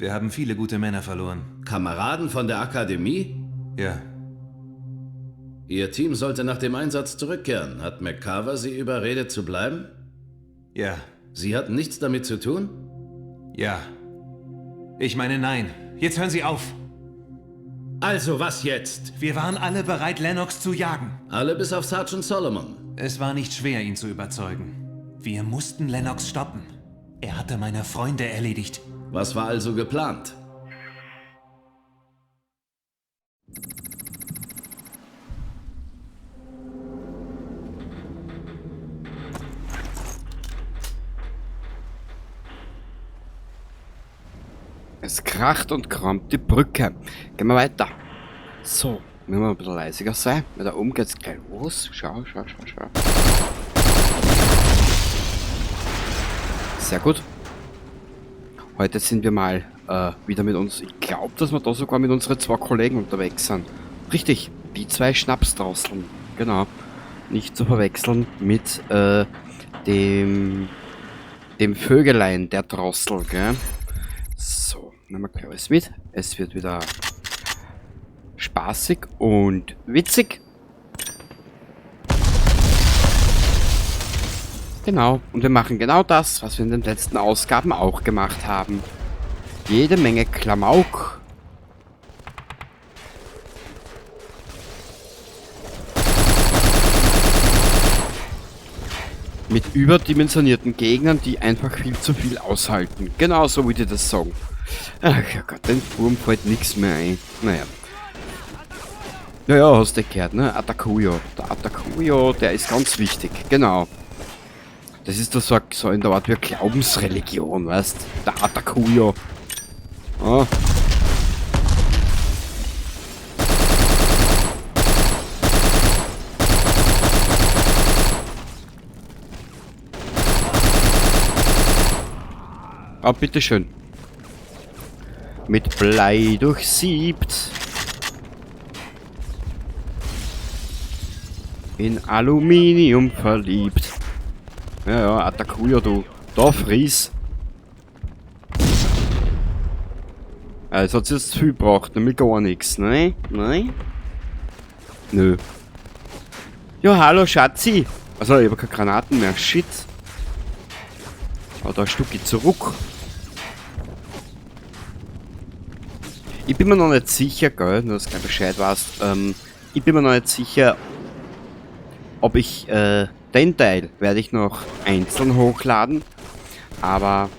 Wir haben viele gute Männer verloren. Kameraden von der Akademie? Ja. Ihr Team sollte nach dem Einsatz zurückkehren. Hat McCarver Sie überredet zu bleiben? Ja. Sie hatten nichts damit zu tun? Ja. Ich meine, nein. Jetzt hören Sie auf. Also, was jetzt? Wir waren alle bereit, Lennox zu jagen. Alle bis auf Sergeant Solomon. Es war nicht schwer, ihn zu überzeugen. Wir mussten Lennox stoppen. Er hatte meine Freunde erledigt. Was war also geplant? Es kracht und kramt die Brücke. Gehen wir weiter. So, müssen wir ein bisschen leisiger sein, weil da oben geht's gleich los. Schau, schau, schau, schau. Sehr gut. Heute sind wir mal wieder mit uns. Ich glaub, dass wir da sogar mit unseren zwei Kollegen unterwegs sind. Richtig, die zwei Schnapsdrosseln. Genau. Nicht zu verwechseln mit dem Vögelein der Drossel, gell? So, nehmen wir gleich alles mit. Es wird wieder spaßig und witzig. Genau, und wir machen genau das, was wir in den letzten Ausgaben auch gemacht haben. Jede Menge Klamauk. Mit überdimensionierten Gegnern, die einfach viel zu viel aushalten. Genau so wie die das sagen. Ach ja Gott, den Wurm fällt nix mehr ein. Naja. Naja, hast du gehört, ne? Atakuyo. Der Atakuyo, der ist ganz wichtig. Genau. Das ist doch so in der Art wie eine Glaubensreligion, weißt? Der Atakuyo. Ah. Ah, bitteschön. Mit Blei durchsiebt. In Aluminium verliebt. Ja, ja, Atakuyo, du. Da fries. Also hat's jetzt viel gebraucht, nämlich gar nichts, ne? Nein? Nö. Ja, hallo, Schatzi. Also, ich hab keine Granaten mehr. Shit. Aber da Stücke zurück. Ich bin mir noch nicht sicher, gell, nur dass du kein Bescheid weißt. Ich bin mir noch nicht sicher, ob ich, den Teil werde ich noch einzeln hochladen. Aber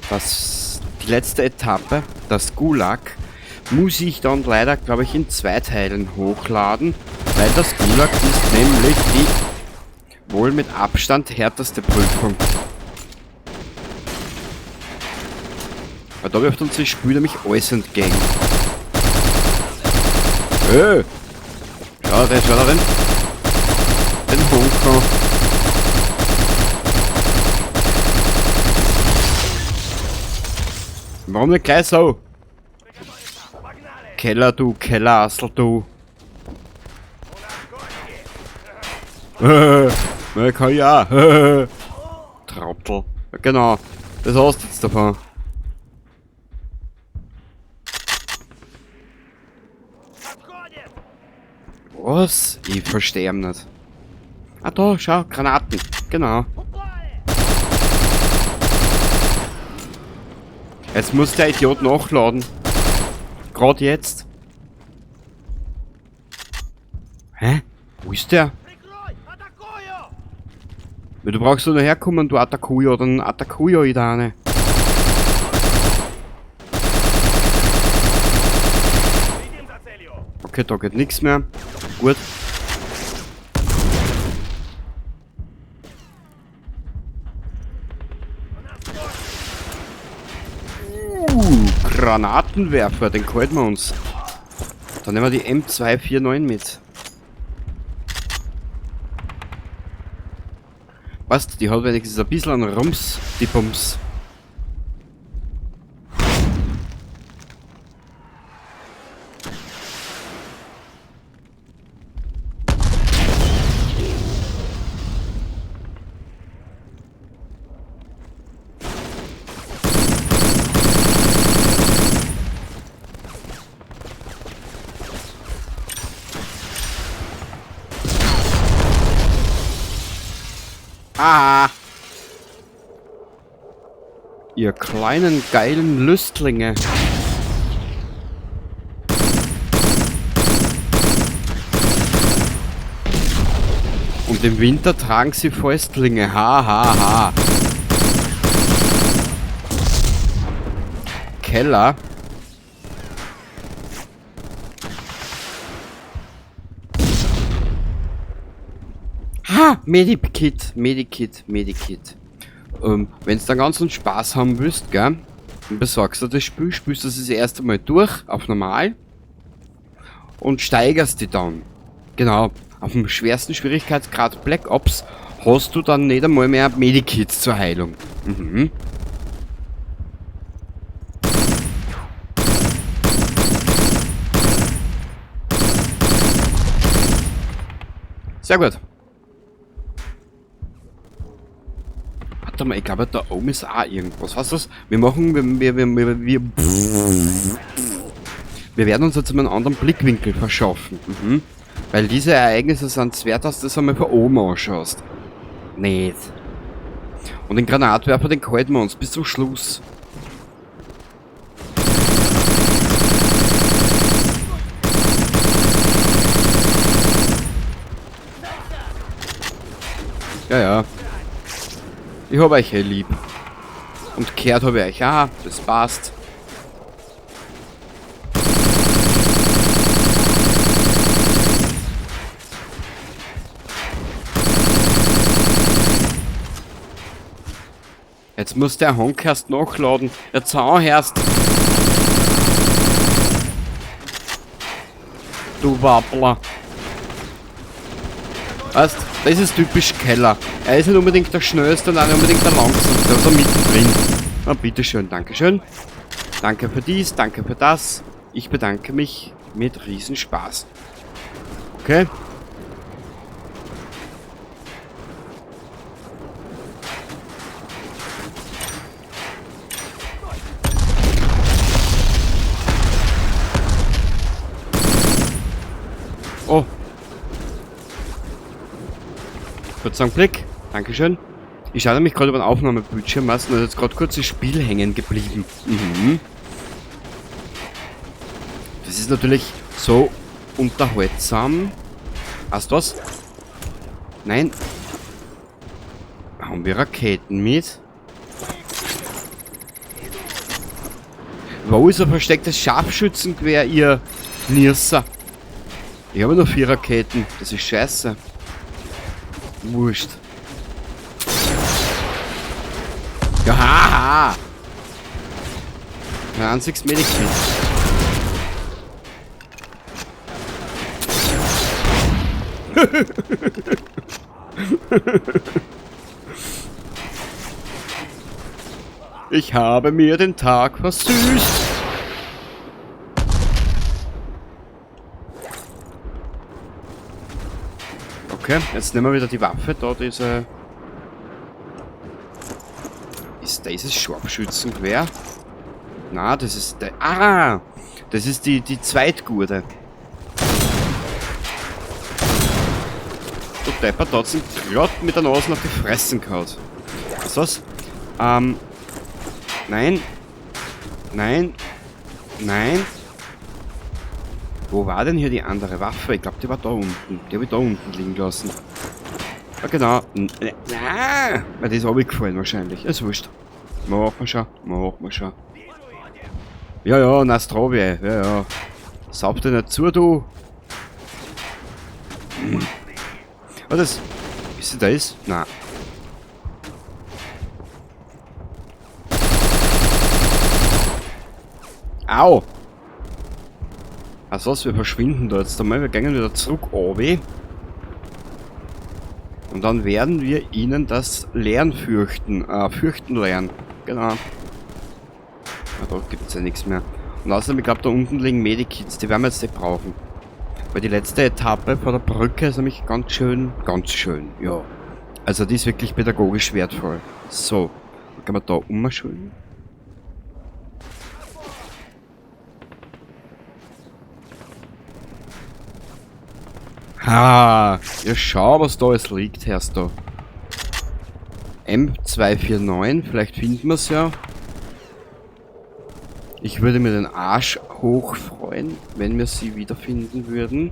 die letzte Etappe, das Gulag, muss ich dann leider, glaub ich, in zwei Teilen hochladen. Weil das Gulag ist nämlich die wohl mit Abstand härteste Prüfung. Weil da wirft uns das Spiel nämlich alles entgegen. Schau da, schau da den. Den Bunker. Warum nicht gleich so? Keller, du, Kellerassel, du. Na, kann ich auch. Trottel. Ja, genau. Das hast du jetzt davon. Was? Ich verstehe ihn nicht. Ah da, schau, Granaten. Genau. Jetzt muss der Idiot nachladen. Grad jetzt. Hä? Wo ist der? Ja, du brauchst nur herkommen, du Atakuyo, dann Atakuyo ich da eine. Okay, da geht nix mehr. Gut. Granatenwerfer, den halten wir uns. Dann nehmen wir die M249 mit. Weißt, die hat wenigstens ein bisschen einen Rums, die Bums. Ah! Ihr kleinen, geilen Lüstlinge. Und im Winter tragen sie Fäustlinge. Ha, ha, ha. Keller. Ha! Medikit, Medikit, Medikit. Wenn du dann ganzen Spaß haben willst, gell? Dann besorgst du das Spiel, spielst das erste Mal durch, auf normal. Und steigerst die dann. Genau. Auf dem schwersten Schwierigkeitsgrad Black Ops hast du dann nicht einmal mehr Medikits zur Heilung. Mhm. Sehr gut. Warte mal, ich glaube, da oben ist auch irgendwas. Weißt du was? Wir machen, wir werden uns jetzt mal einen anderen Blickwinkel verschaffen. Mhm. Weil diese Ereignisse sind es wert, dass du das einmal von oben anschaust. Nicht. Und den Granatwerfer, den halten wir uns bis zum Schluss. Ja, ja. Ich hab euch eh lieb. Und kehrt hab ich euch auch. Das passt. Jetzt muss der Honk erst nachladen. Der Zaun erst. Du Wappler. Weißt, das ist typisch Keller. Er ist nicht unbedingt der Schnellste und auch nicht unbedingt der Langsamste, also mittendrin. Na bitteschön, dankeschön. Danke für dies, danke für das. Ich bedanke mich mit Riesenspaß. Okay. Oh. Kurzer Blick. Dankeschön. Ich schaue nämlich gerade über den Aufnahmebildschirm, was ist jetzt gerade kurz das Spiel hängen geblieben. Mhm. Das ist natürlich so unterhaltsam. Hast du was? Nein. Haben wir Raketen mit? Wo ist ein verstecktes Scharfschützengewehr, ihr Nierser? Ich habe nur 4 Raketen. Das ist scheiße. Wurscht. Ja, haha! Kein einziges Medikit. Ich habe mir den Tag versüßt. Okay, jetzt nehmen wir wieder die Waffe da, diese... Ist das Scharfschützengewehr? Na, das ist der... Ah! Das ist die Zweitgurde. Du Deppert, da hat's ihn grad mit der Nase auf die Fressen gehauen. Was ist das? Nein. Nein. Nein. Wo war denn hier die andere Waffe? Ich glaube, die war da unten. Die habe ich da unten liegen lassen. Ja, genau. Nein! Weil die ist runtergefallen wahrscheinlich. Ist wurscht. Mach mal schon. Mach mal schon. Ja, ja, Nastrovie. Ja, ja. Sauf dir nicht zu, du. Hm. Was ist das? Ist sie das? Nein. Au! Also, wir verschwinden da jetzt einmal. Wir gehen wieder zurück, runter. Und dann werden wir ihnen das Lernen fürchten. Fürchten lernen. Genau. Ja, da gibt's ja nichts mehr. Und außerdem, ich glaube, da unten liegen Medikits. Die werden wir jetzt nicht brauchen. Weil die letzte Etappe vor der Brücke ist nämlich ganz schön, ja. Also die ist wirklich pädagogisch wertvoll. So, dann können wir da umschauen. Ha, ja schau, was da alles liegt, hörst du. M249, vielleicht finden wir es ja. Ich würde mir den Arsch hoch freuen, wenn wir sie wiederfinden würden.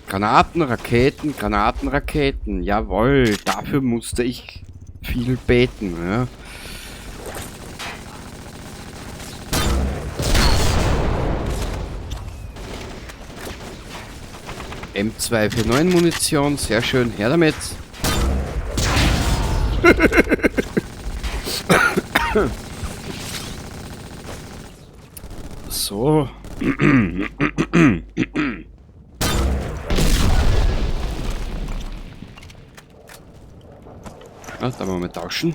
Granaten, Raketen, Granaten, Raketen. Jawohl, dafür musste ich viel beten. Ja. M249 Munition, sehr schön, her damit. So. Ja, da wollen wir tauschen.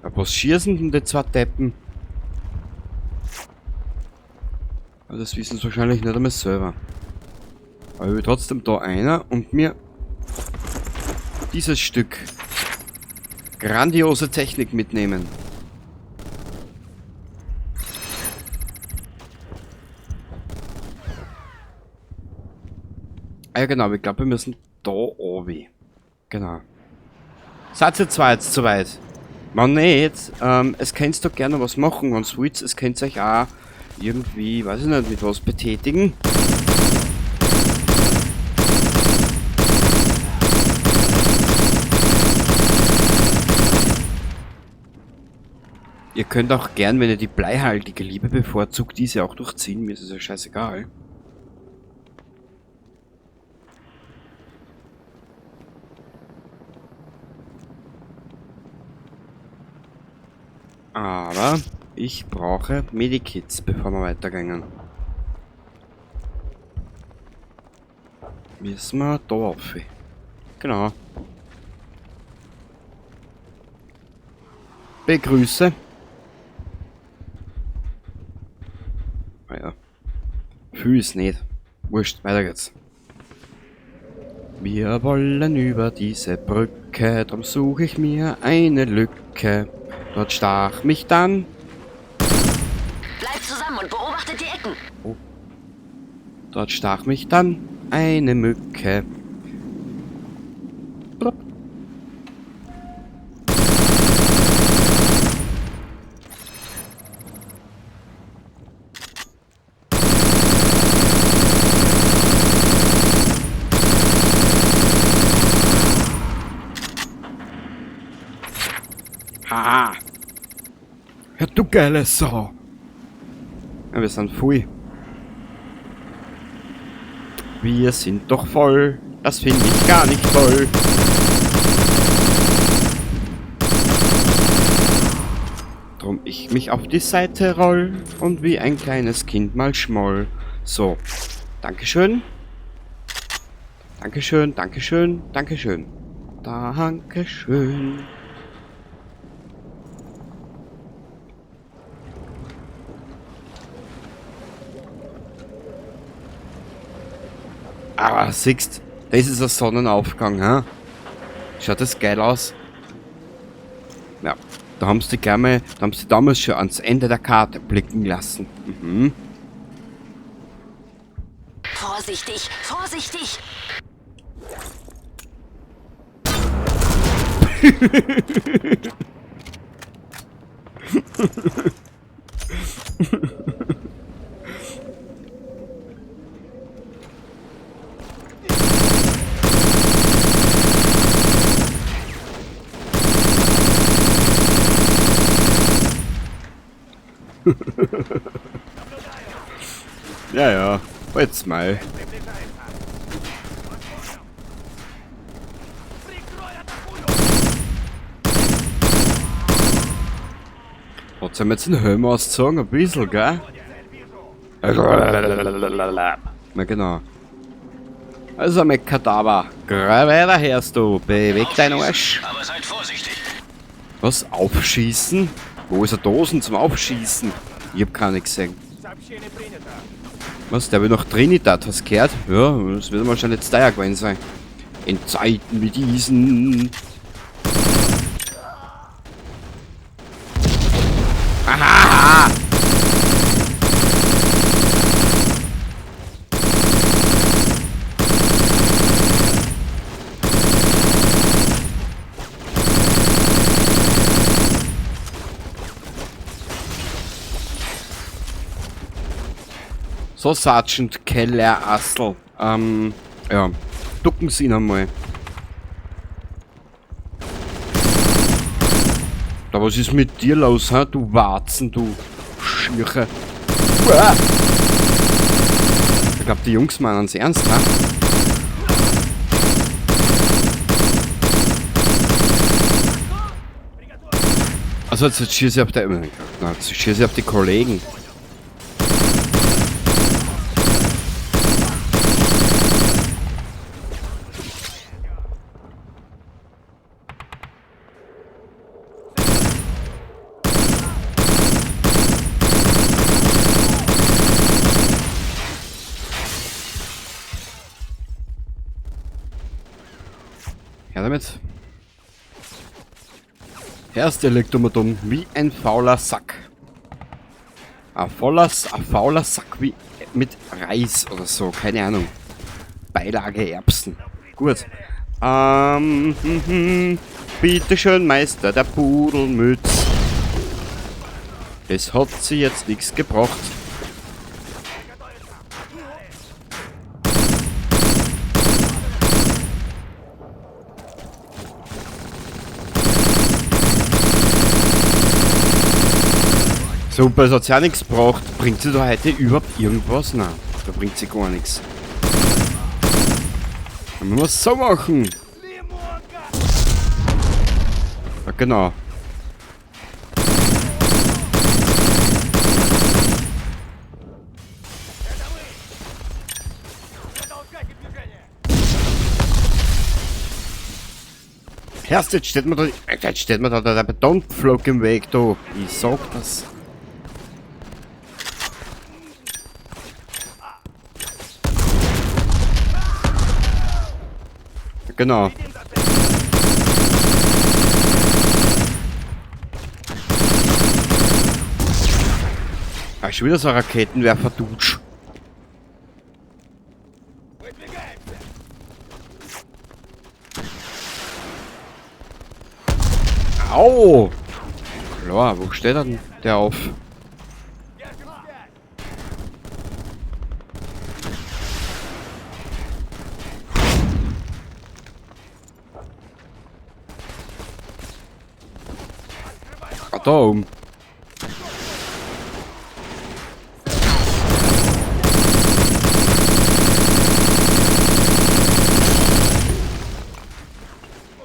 Ja, was schießen denn die zwei Deppen? Aber das wissen sie wahrscheinlich nicht einmal selber. Aber ich will trotzdem da einer und mir dieses Stück grandiose Technik mitnehmen. Ah ja, genau, ich glaube, wir müssen da oben. Genau. Seid ihr zwar jetzt zu weit? Man nicht. Es könnt doch gerne was machen, wenn's wollt. Es könnt euch auch irgendwie, weiß ich nicht, mit was betätigen. Ihr könnt auch gern, wenn ihr die bleihaltige Liebe bevorzugt, diese auch durchziehen. Mir ist es ja scheißegal. Aber ich brauche Medikits, bevor wir weitergehen. Müssen wir da rauf. Genau. Begrüße. Naja. Viel ist nicht. Wurscht, weiter geht's. Wir wollen über diese Brücke, drum suche ich mir eine Lücke. Dort stach mich dann. Bleibt zusammen und beobachtet die Ecken. Oh. Dort stach mich dann eine Mücke. Plopp. Haha. Ja, du geile Sau. Ja, wir sind voll. Wir sind doch voll. Das finde ich gar nicht toll. Drum ich mich auf die Seite roll und wie ein kleines Kind mal schmoll. So. Dankeschön. Dankeschön, Dankeschön, Dankeschön. Dankeschön. Ah, siehst, das ist ein Sonnenaufgang, hä? Schaut das geil aus? Ja, da haben sie gerne, da haben sie damals schon ans Ende der Karte blicken lassen. Mhm. Vorsichtig, vorsichtig! Ja, ja, jetzt mal. Hat sie mir jetzt den Helm ausgezogen? Ein bisschen, gell? Na genau. Also mit Kadaver. Weiter hörst du. Beweg deinen Arsch. Aber seid vorsichtig. Was? Aufschießen? Wo ist er Dosen zum Aufschießen? Ich hab keine gesehen. Was? Der will noch Trinidad, hast du gehört? Ja, das wird wahrscheinlich jetzt teuer gewesen sein. In Zeiten wie diesen. Aha! So, Sergeant Keller Assel. Ja, ducken Sie ihn einmal. Da, was ist mit dir los, hä? Du Warzen, du Schirche. Uah! Ich glaub, die Jungs meinen's ernst, hä? Also jetzt schieße ich auf die, na, jetzt schieße ich auf die Kollegen. Her damit. Erst der liegt immer dumm, wie ein fauler Sack. Ein fauler Sack wie mit Reis oder so, keine Ahnung. Beilage Erbsen. Gut. Bitte schön, Meister der Pudelmütz. Es hat sie jetzt nichts gebracht. Super, es hat ja nichts gebracht. Bringt sie da heute überhaupt irgendwas? Nein, da bringt sie gar nichts. Dann müssen wir es so machen. Ja, genau. Erst jetzt steht mir da, jetzt steht mir da der Betonpflock im Weg, du. Ich sag das. Genau. Ah, schon wieder so ein Raketenwerfer-Dutsch. Au! Klar, wo steht denn der auf? Ah, da oben.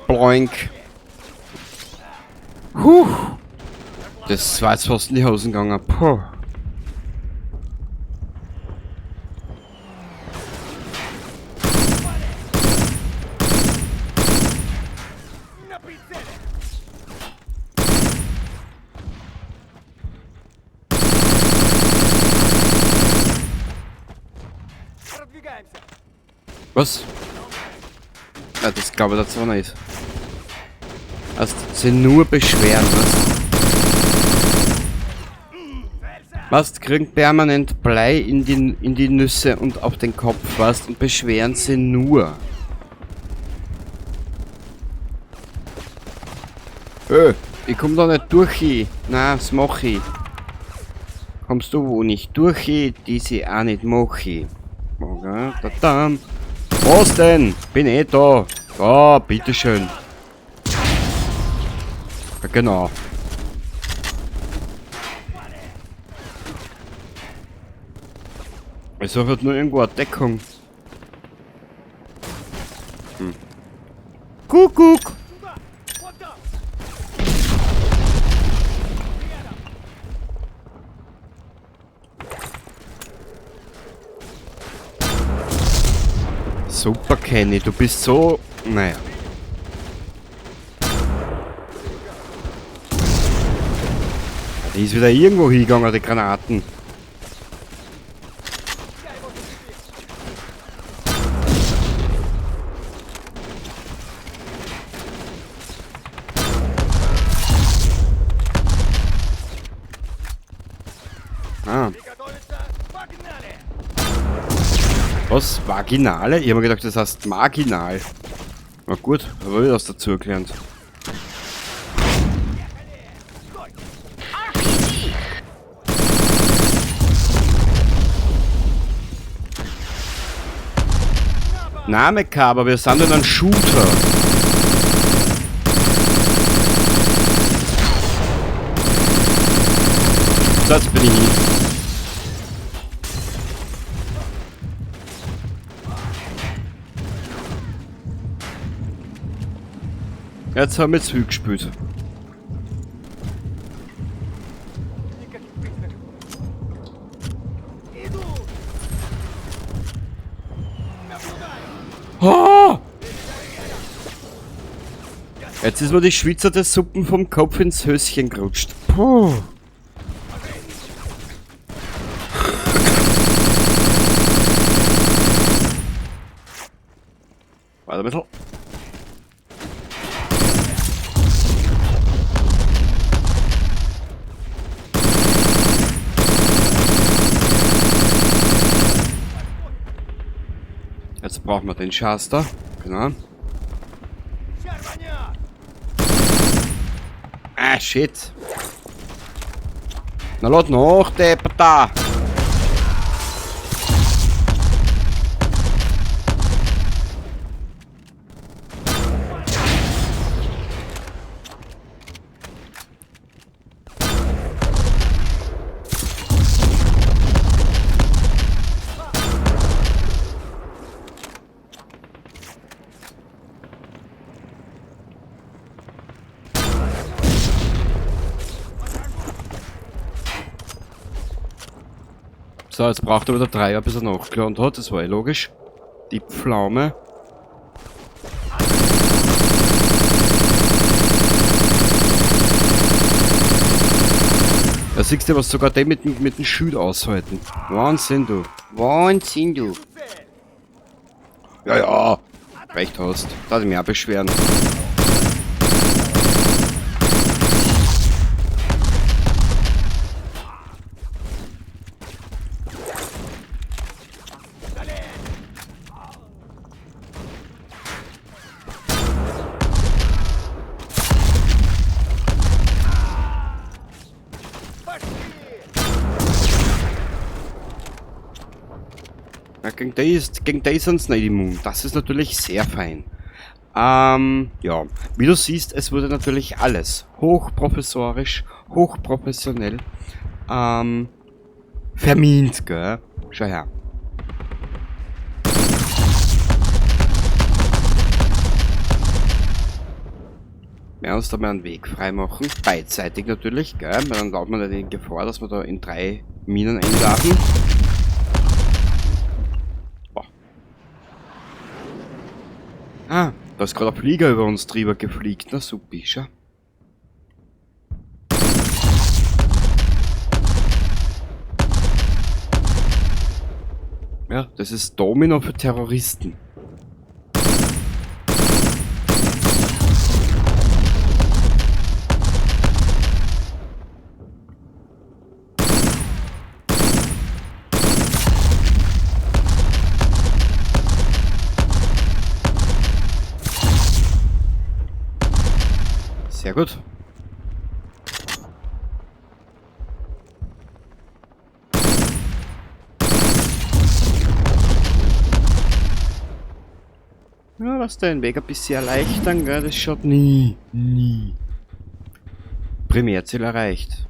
Boink. Huh. Das war jetzt fast in die Hosen gegangen. Puh. Was? Ja, das glaube ich dazu nicht. Also, sie nur beschweren, was? Was? Kriegen permanent Blei in die Nüsse und auf den Kopf, was? Und beschweren sie nur. Ich komm da nicht durch. Na, das mach ich. Kommst du wo nicht durch, die sie auch nicht mach ich. Okay, da, da. Was denn? Bin eh da. Da, bitteschön. Ja, genau. Ich suche halt nur irgendwo eine Deckung. Hm. Kuckuck! Super, Kenny, du bist so... Naja. Die ist wieder irgendwo hingegangen, die Granaten. Ah. Was? Vaginale? Ich hab mir gedacht, das heißt marginal. Na gut, hab ich was dazu gelernt. Name, aber wir sind in einem Shooter. So, jetzt bin ich hin. Jetzt haben wir zu viel gespielt. Oh! Jetzt ist mir die Schweizer der Suppen vom Kopf ins Höschen gerutscht. Puh. Warte ein bisschen. Jetzt brauchen wir den Schatz da. Genau. Ah, shit. Na, lad noch, Deppert. So, jetzt braucht er wieder 3 Jahre, bis er nachgeladen hat. Das war eh logisch. Die Pflaume. Da siehst du, was sogar die mit dem Schild aushalten. Wahnsinn, du. Wahnsinn, du. Ja, ja. Recht hast. Da ich mich auch beschweren. Ja, gegen die sind's nicht immun. Das ist natürlich sehr fein. Ja, wie du siehst, es wurde natürlich alles hochprofessorisch, hochprofessionell, vermint, gell? Schau her. Wir werden uns da mal einen Weg freimachen. Beidseitig natürlich, gell? Weil dann laufen wir nicht in Gefahr, dass wir da in 3 Minen einlaufen. Ah, da ist gerade ein Flieger über uns drüber gefliegt. Na supi, schau. Ja, das ist Domino für Terroristen. Sehr gut. Ja, lass den Weg ein bisschen erleichtern, gell? Das schaut nie, nie. Primärziel erreicht.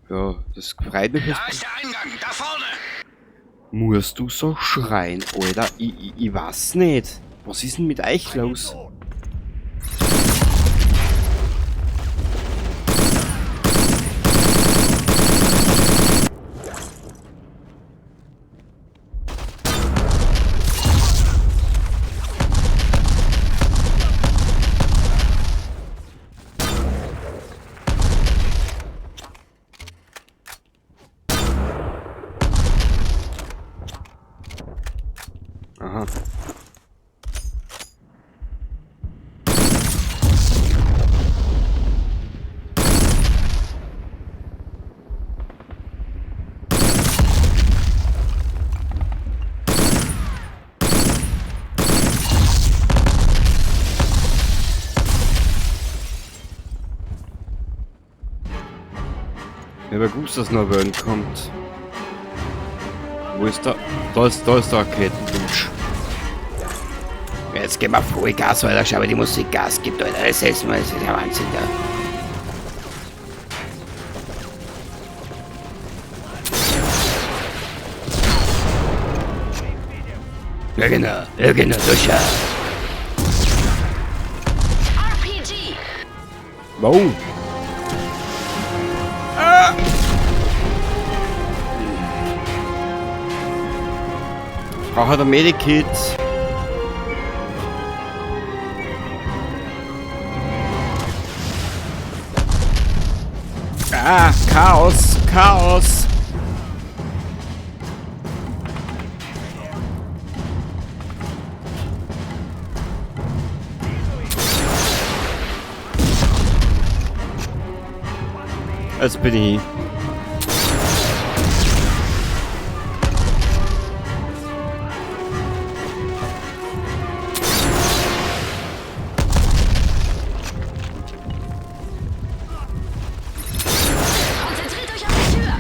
Ja, das freut mich. Da ist der Eingang, da vorne! Musst du so schreien, Alter? Ich weiß nicht. Was ist denn mit euch los? Aha. Ich hab ja gewusst, dass noch Wellen kommt. Wo ist der? Da ist der Raketenwunsch. Jetzt geben wir Vollgas, Alter. Schau, wie die Musik Gas gibt, Alter. Das ist ja Wahnsinn, ja. Ja genau, du schau. RPG! Wow. Ah. Braucht er Medikit? Ah, Chaos, Chaos. Jetzt bin ich. Konzentriert euch auf die Tür!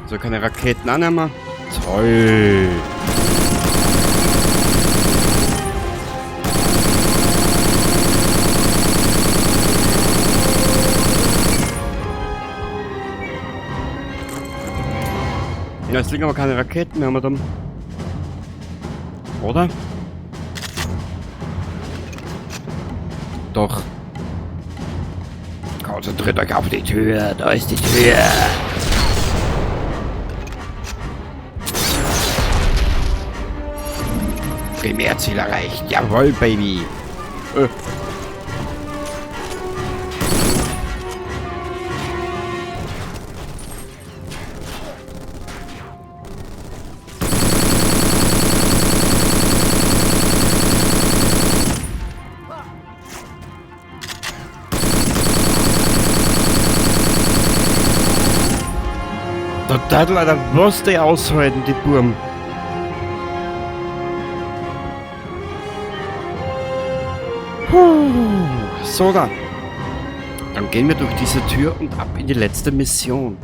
So, keine Raketen annehmen. Toll. Ja, es liegen aber keine Raketen mehr, Madame. Oder? Doch. Konzentriert euch auf die Tür. Da ist die Tür. Primärziel erreicht. Jawohl, Baby. Total, Alter, was die aushalten, die Burm. Puh, so dann. Dann gehen wir durch diese Tür und ab in die letzte Mission.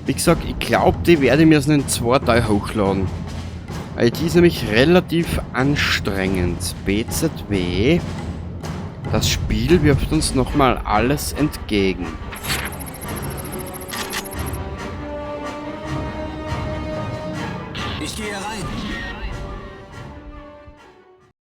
Wie gesagt, ich glaub, die werde ich mir so in 2 Teil hochladen. Weil die ist nämlich relativ anstrengend. BZW. Das Spiel wirft uns nochmal alles entgegen. Ich gehe rein.